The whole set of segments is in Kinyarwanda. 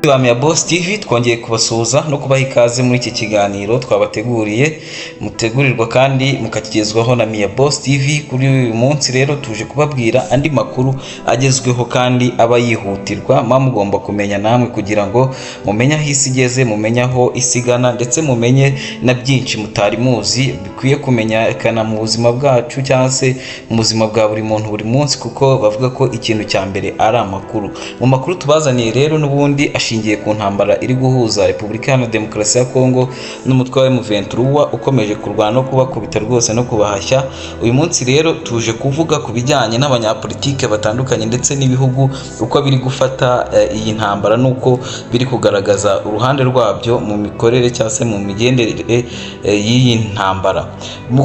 Ba Mia Boss TV, twongeye kubasuhuza no kubaha ikaze muri iki kiganiro twabateguriye, mutegurirwa kandi mukakigezwaho na Mia Boss TV. Kuri uyu munsi rero tuje kubabwira andi makuru agezweho kandi aba yihutirwa, muba mugomba kumenya namwe kugira ngo mumenye aho isi igeze, mumenye aho isi igana, ndetse mumenye na byinshi mutari muzi bikwiye kumenyekana mu buzima bwacu cyangwa se mu buzima bwa buri muntu buri munsi, kuko bavuga ko ikintu cya mbere ari amakuru. Mu makuru tubazaniye rero n'ubundi ashingiye ku ntambara iri guhuza Repubulika Iharanira Demokarasi ya Kongo n'umutwe wa M23 ukomeje kurwana no kubakubita rwose no kubahashya. Uyu munsi rero tuje kuvuga ku bijyanye n'abanyapolitike batandukanye ndetse n'ibihugu, uko biri gufata iyi ntambara n'uko biri kugaragaza uruhande rwabyo mu mikorere cyangwa se mu migendere y'iyi ntambara.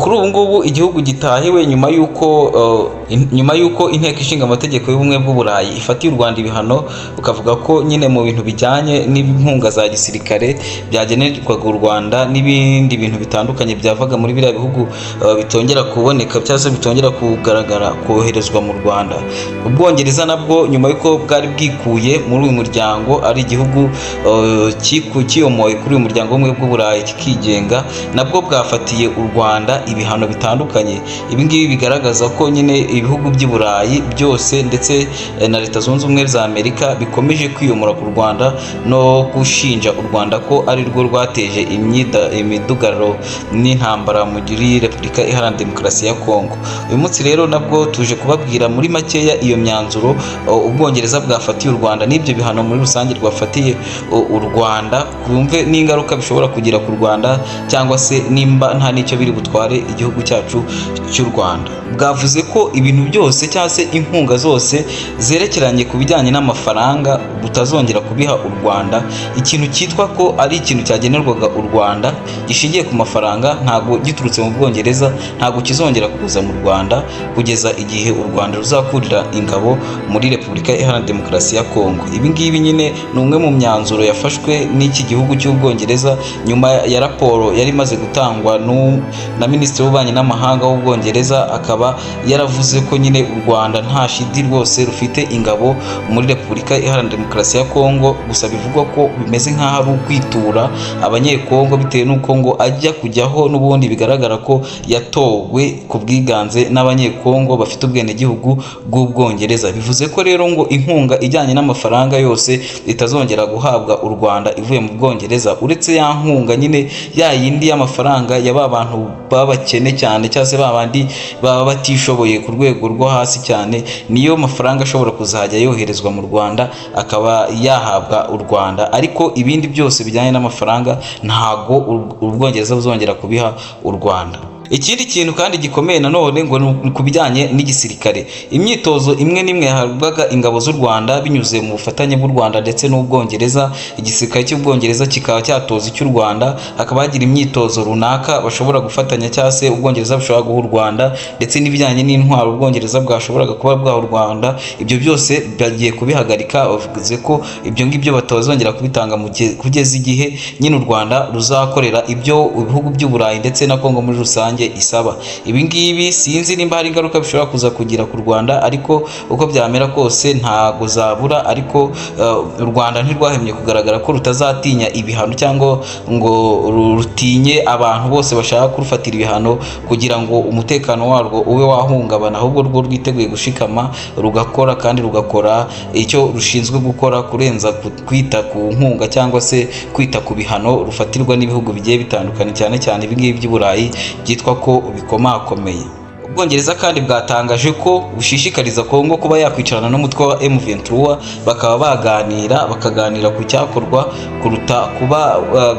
Kuri ubu ngubu igihugu gitahiwe nyuma y'uko Inteko Ishinga Amategeko y'Ubumwe bw'Uburayi ifatiye u Rwanda ibihano, bukavuga ko nyine mu bintu bijyanye n'inkunga za gisirikare byagenerwaga u Rwanda n'ibindi bintu bitandukanye byavaga muri biriya bihugu bitongera kuboneka cyangwa se bitongera kugaragara koherezwa mu Rwanda. Ubwongereza nabwo, nyuma y'uko bwari bwikuye muri uyu muryango, ari igihugu kiyomoye kuri uyu muryango w'Ubumwe bw'Uburayi kikigenga, nabwo bwafatiye u Rwanda ibihano bitandukanye. Ibi ngibi bigaragaza ko nyine ibihugu by'i Burayi byose ndetse na Leta Zunze Ubumwe za Amerika bikomeje kwiyomora ku Rwanda no gushinja u Rwanda ko ari rwo rwateje imidugararo n'intambara muri Repubulika Iharanira Demokarasi ya Kongo. Uyu munsi rero nabwo tuje kubabwira muri makeya iyo myanzuro Ubwongereza bwafatiye u Rwanda n'ibyo bihano muri rusange rwafatiye u Rwanda, twumve n'ingaruka bishobora kugira ku Rwanda cyangwa se nimba nta n'icyo biri butware igihugu cyacu cy'u Rwanda. Bwavuze ko ibintu byose cyangwa se inkunga zose zerekeranye ku bijyanye n'amafaranga butazongera kubiha u Rwanda. Ikintu cyitwa ko ari ikintu cyagenerwaga u Rwanda gishingiye ku mafaranga, ntabwo giturutse mu Bwongereza, ntabwo kizongera kuza mu Rwanda kugeza igihe u Rwanda ruzakurira ingabo muri Repubulika Iharanira Demokarasi ya Kongo. Ibi ngibi nyine ni umwe mu myanzuro yafashwe n'iki gihugu cy'Ubwongereza nyuma ya raporo yari imaze gutangwa na Minisitiri w'Ububanyi n'Amahanga w'Ubwongereza, akaba yaravuze ko nyine u Rwanda nta shidi rwose rufite ingabo muri Repubulika Iharanira Demokarasi ya Kongo. Gusa bivugwa ko bimeze nk'aho ari ukwitura Abanyekongo, bitewe n'uko ngo ajya kujyaho n'ubundi bigaragara ko yatowe ku bwiganze n'Abanyekongo bafite ubwenegihugu bw'Ubwongereza. Bivuze ko rero ngo inkunga ijyanye n'amafaranga yose itazongera guhabwa u Rwanda ivuye mu Bwongereza, uretse ya nkunga nyine ya yindi y'amafaranga ya ba bantu b'abakene cyane cyangwa se ba bandi baba batishoboye ku rwego rwo hasi cyane, niyo mafaranga ashobora kuzajya yoherezwa mu Rwanda akaba yahabwa u Rwanda. Ariko ibindi byose bijyanye n'amafaranga ntago Ubwongereza buzongera kubiha u Rwanda. Ikindi kintu kandi gikomeye nanone ngo ni ku bijyanye n'igisirikare. Imyitozo imwe n'imwe yahabwaga ingabo z'u Rwanda binyuze mu bufatanye bw'u Rwanda ndetse n'Ubwongereza, igisirikare cy'Ubwongereza kikaba cyatoza icy'u Rwanda, hakaba hagira imyitozo runaka bashobora gufatanya cyangwa se Ubwongereza bushobora guha u Rwanda, ndetse n'ibijyanye n'intwaro Ubwongereza bwashoboraga kuba bwaha u Rwanda, ibyo byose bagiye kubihagarika. Bavuze ko ibyo ngibyo batazongera kubitanga kugeza igihe nyine u Rwanda ruzakorera ibyo ibihugu by'Uburayi ndetse na Kongo muri rusange isaba. Ibi ngibi sinzi nimba hari ingaruka bishobora kuza kugira ku Rwanda, ariko uko byamera kose ntago zabura. Ariko u Rwanda ntirwahemye kugaragara ko rutazatinya ibihano cyangwa ngo rutinye abantu bose bashaka kurufatira ibihano kugira ngo umutekano warwo ube wahungabana. Ahubwo rwo rwiteguye gushikama rugakora kandi rugakora icyo rushinzwe gukora, kurenza kwita ku nkunga cyangwa se kwita ku bihano rufatirwa n'ibihugu bigiye bitandukanye, cyane cyane ibi ngibi by'i Burayi byitwa ko bikomakomeye. Ubwongereza kandi bwatangaje ko bushishikariza Kongo kuba yakwicarana n'umutwe wa M23, bakaba baganira, bakaganira ku cyakorwa kuruta kuba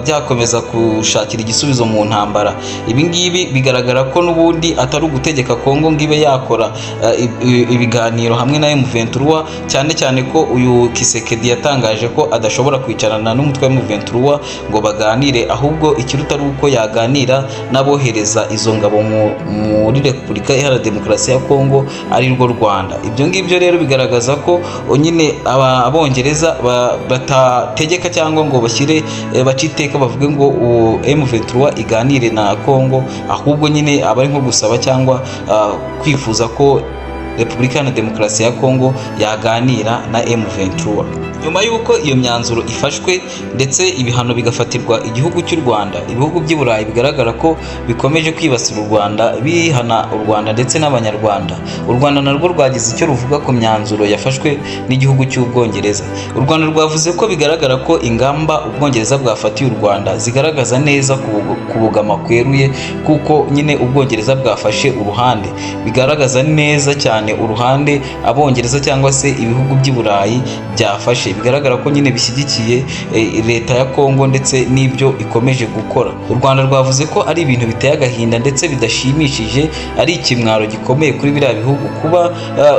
byakomeza gushakira igisubizo mu ntambara. Ibi ngibi bigaragara ko n'ubundi atari ugutegeka Kongo ngo ibe yakora ibiganiro hamwe na M23, cyane cyane ko uyu Tshisekedi yatangaje ko adashobora kwicarana n'umutwe wa M23 ngo baganire, ahubwo ikiruta ari uko yaganira n'abohereza izo ngabo muri Repubulika Iharanira Demokarasi ya Kongo, ari rwo Rwanda. Ibyo ngibyo rero bigaragaza ko nyine Abongereza batategeka cyangwa ngo bashyire bace iteka bavuge ngo M23 iganire na Kongo, ahubwo nyine aba ari nko gusaba cyangwa kwifuza ko Repubulika Iharanira Demokarasi ya Kongo yaganira na M23. Nyuma y'uko iyo myanzuro ifashwe ndetse ibihano bigafatirwa igihugu cy'u Rwanda, ibihugu by'i Burayi bigaragara ko bikomeje kwibasira u Rwanda, bihana u Rwanda ndetse n'Abanyarwanda. U Rwanda narwo rwagize icyo ruvuga ku myanzuro yafashwe n'igihugu cy'Ubwongereza. U Rwanda rwavuze ko bigaragara ko ingamba Ubwongereza bwafatiye u Rwanda zigaragaza neza kubogama kweruye, kuko nyine Ubwongereza bwafashe uruhande, bigaragaza neza cyane uruhande Abongereza cyangwa se ibihugu by'i Burayi byafashe, bigaragara ko nyine bishyigikiye leta ya Kongo ndetse n'ibyo ikomeje gukora. U Rwanda rwavuze ko ari ibintu biteye agahinda ndetse bidashimishije, ari ikimwaro gikomeye kuri biriya bihugu kuba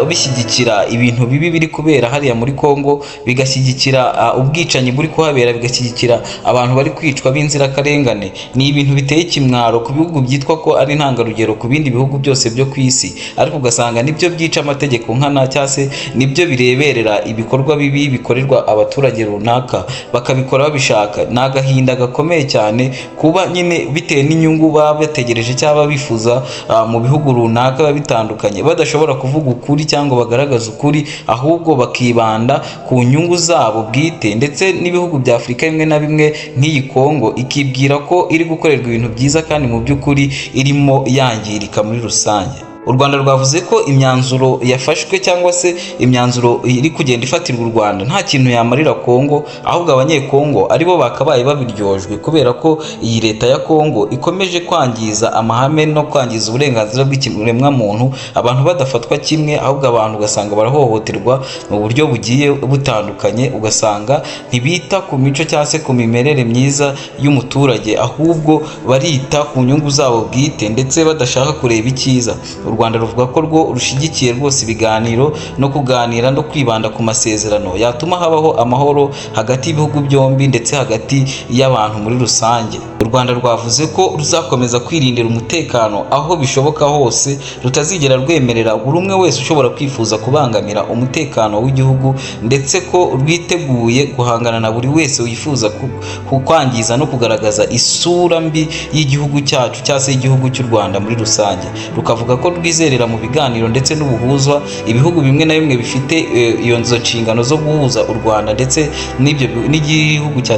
bishyigikira ibintu bibi biri kubera hariya muri Kongo, bigashyigikira ubwicanyi buri kuhabera, bigashyigikira abantu bari kwicwa b'inzirakarengane. Ni ibintu biteye ikimwaro ku bihugu byitwa ko ari intangarugero ku bindi bihugu byose byo ku isi, ariko ugasanga nibyo byica amategeko nkana, cyangwa se nibyo bireberera ibikorwa bibi bikorerwa abaturage runaka, bakabikora babishaka. Ni agahinda gakomeye cyane kuba nyine bitewe n'inyungu baba bategereje cyangwa bifuza mu bihugu runaka biba bitandukanye, badashobora kuvuga ukuri cyangwa bagaragaza ukuri, ahubwo bakibanda ku nyungu zabo bwite. Ndetse n'ibihugu bya Afurika bimwe na bimwe nk'iyi Kongo ikibwira ko iri gukorerwa ibintu byiza, kandi mu by'ukuri irimo yangirika muri rusange. U Rwanda rwavuze ko imyanzuro yafashwe cyangwa se imyanzuro iri kugenda ifatirwa u Rwanda nta kintu yamarira Kongo, ahubwo Abanyekongo aribo bakabaye babiryojwe, kubera ko iyi leta ya Kongo ikomeje kwangiza amahame no kwangiza uburenganzira bw'ikiremwamuntu, abantu badafatwa kimwe, ahubwo abantu ugasanga barahohoterwa mu buryo bugiye butandukanye, ugasanga ntibita ku mico cyangwa se ku mimerere myiza y'umuturage, ahubwo barita ku nyungu zabo bwite ndetse badashaka kureba icyiza. U Rwanda ruvuga ko rwo rushyigikiye rwose ibiganiro no kuganira no kwibanda ku masezerano yatuma habaho amahoro hagati y'ibihugu byombi ndetse hagati y'abantu muri rusange. U Rwanda rwavuze ko ruzakomeza kwirindira umutekano aho bishoboka hose, rutazigera rwemerera buri umwe wese ushobora kwifuza kubangamira umutekano w'igihugu, ndetse ko rwiteguye guhangana na buri wese wifuza kwangiza no kugaragaza isura mbi y'igihugu cyacu cyangwa se y'igihugu cy'u Rwanda muri rusange. Rukavuga ko rwizerera mu biganiro ndetse n'ubuhuzwa ibihugu bimwe na bimwe bifite iyo nzo nshingano zo guhuza u Rwanda ndetse n'ibyo n'igihugu cya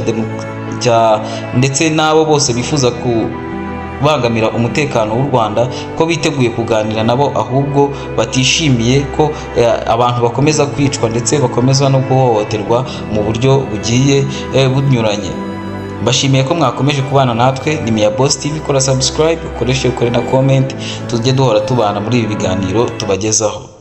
ndetse n'abo bose bifuza kubangamira umutekano w'u Rwanda, ko biteguye kuganira nabo, ahubwo batishimiye ko abantu bakomeza kwicwa ndetse bakomeza no guhohoterwa mu buryo bugiye bunyuranye. Mbashimiye ko mwakomeje kubana natwe. Ni Mia Boss TV. Kora subscribe, ukoreshe, ukore na comment, tujye duhora tubana muri ibi biganiro tubagezaho.